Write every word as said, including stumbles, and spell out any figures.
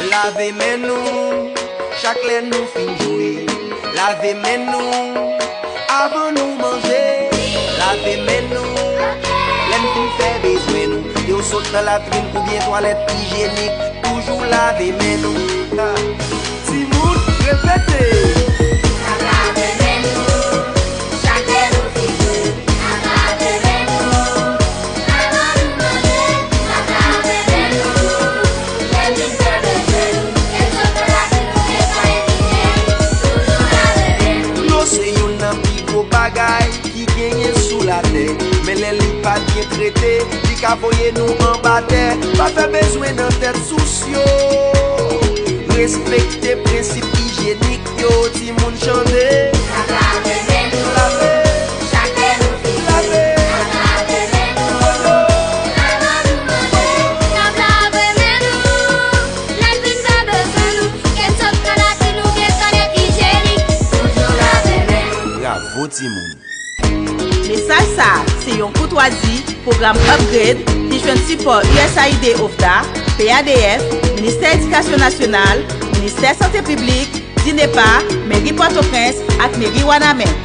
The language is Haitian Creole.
Lave men nou chak lè nou fin jwe. Lave men nou avan nou manje. Lave men nou lè n fin fè bezwen nou. Yo sot nan latrin oubyen twalèt ijyenik, toujou lave men nou. Timoun, repete. N ap lave men nou chak lè nou fin jwe. N ap lave men nou avan nou manje. N ap lave men nou lè n fin fè bezwen nou. Kèlkeswa ki nou gen, fò n ijyenik, toujou lave men nou. Dlo se youn nan pi gwo bagay ki genyen sou latè. Men lè li pa byen trete, li ka voye nou anba tè. Pa fè bezwen nan tèt sous yo. Respekte prensip ijyenik yo, timoun, chante. N ap lave men nou chak lè nou fin jwe. N ap lave men nou avan nou manje. N ap lave men nou lè n fin fè bezwen nou. Kèlkeswa ki nou gen, fò n ijyenik, toujou lave men nou. Bravo, timoun! Mesaj sa a se yon koutwazi pwogram Upgrade ki jwenn sipò U S A I D, OFDA, P A D F, Ministè Edikasyon Nasyonal, Ministè Sante Piblik, DINEPA, Meri Pòtoprens ak Meri Wanament.